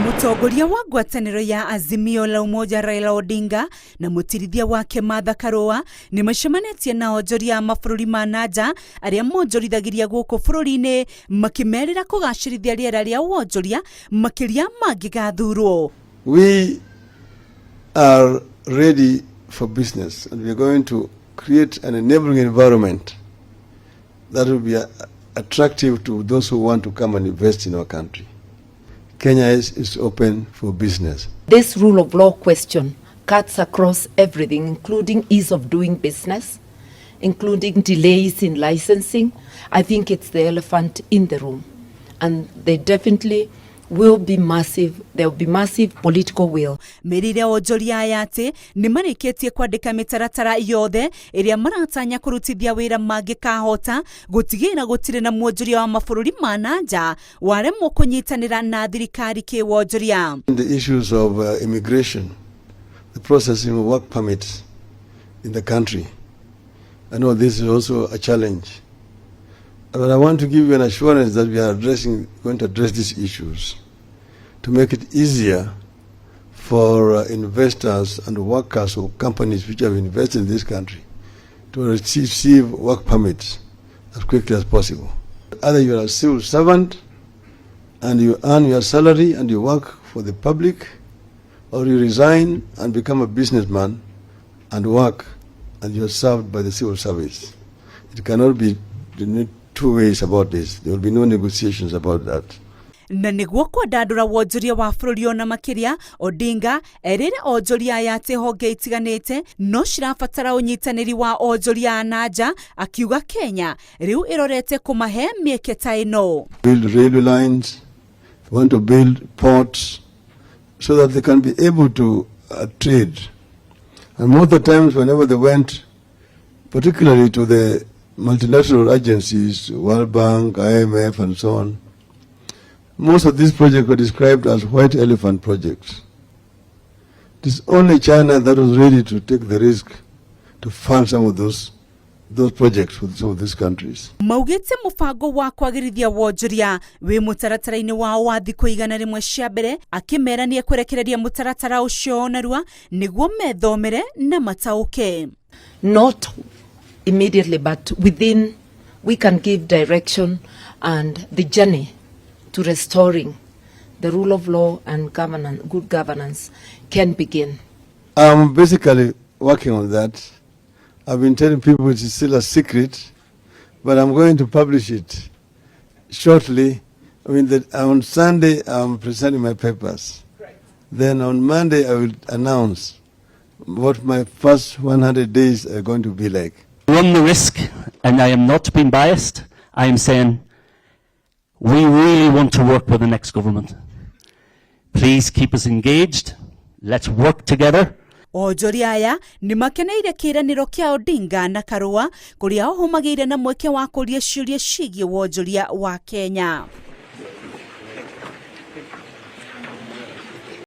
Mũtongoria wa ngwatanĩro ya Azimio la Umoja Raila Odinga na mũtirithia wake Martha Karũa nĩ macemanĩtie na onjoria a mabũrũri ma na nja arĩa monjorithagĩria gũkũ bũrũri-inĩ, makĩmerĩra kũgacĩrithia rĩera rĩa wonjoria makĩria mangĩgathurwo. We are ready for business and we are going to create an enabling environment that will be attractive to those who want to come and invest in our country. Kenya is open for business. This rule of law question cuts across everything, including ease of doing business, including delays in licensing. I think it's the elephant in the room. And they definitely will be massive, there will be massive political will. Merire onjoria aya atĩ nĩ marĩkĩtie kwandĩka mĩtaratara yothe ĩrĩa maratanya kũrutithia wĩra mangĩkahota gũtigĩrĩra gũtirĩ na mwonjoria wa mabũrũri ma na nja waremwo kũnyitanĩra na thirikari kĩwonjoria. The issues of immigration, the processing of work permits in the country. I know this is also a challenge. But I want to give you an assurance that we are going to address these issues to make it easier for investors and workers or companies which have invested in this country to receive work permits as quickly as possible. Either you are a civil servant and you earn your salary and you work for the public, or you resign and become a businessman and work and you are served by the civil service. It cannot be two ways about this. There will be no negotiations about that. Na nĩguo kwandandũra wonjoria wa bũrũri ona makĩria, Odinga erĩire onjoria aya atĩ honge itiganĩte no cirabatara ũnyitanĩri wa onjoria a na nja, akiuga Kenya rĩu ĩrorete kũmahe mĩeke ta ĩno. Build railway lines, we want to build ports so that they can be able to trade. And most of the times whenever they went, particularly to the multilateral agencies, World Bank, IMF and so on, most of these projects were described as white elephant projects. It is only China that was ready to take the risk to fund some of those projects with some of these countries. Maugĩte mũbango wa kwagĩrithia wonjoria wĩ mũtaratara-inĩ wao wa thikũ 100 cia mbere, akĩmera nĩ ekũrekereria mũtaratara ũcio narua nĩguo methomere na mataũke. Not immediately, but within, we can give direction and the journey to restoring the rule of law and governance, good governance can begin. I'm basically working on that. I've been telling people it's still a secret, but I'm going to publish it shortly. I mean, on Sunday, I'm presenting my papers. Then on Monday, I will announce what my first 100 days are going to be like. Run the risk, and I am not being biased, I am saying we really want to work with the next government. Please keep us engaged. Let's work together. Onjoria aya nĩ makeneire kĩĩranĩro kĩa Odinga na Karũa, kũrĩa oho magĩire na mweke wa kũria ciũria ciĩgiĩ wonjoria wa Kenya.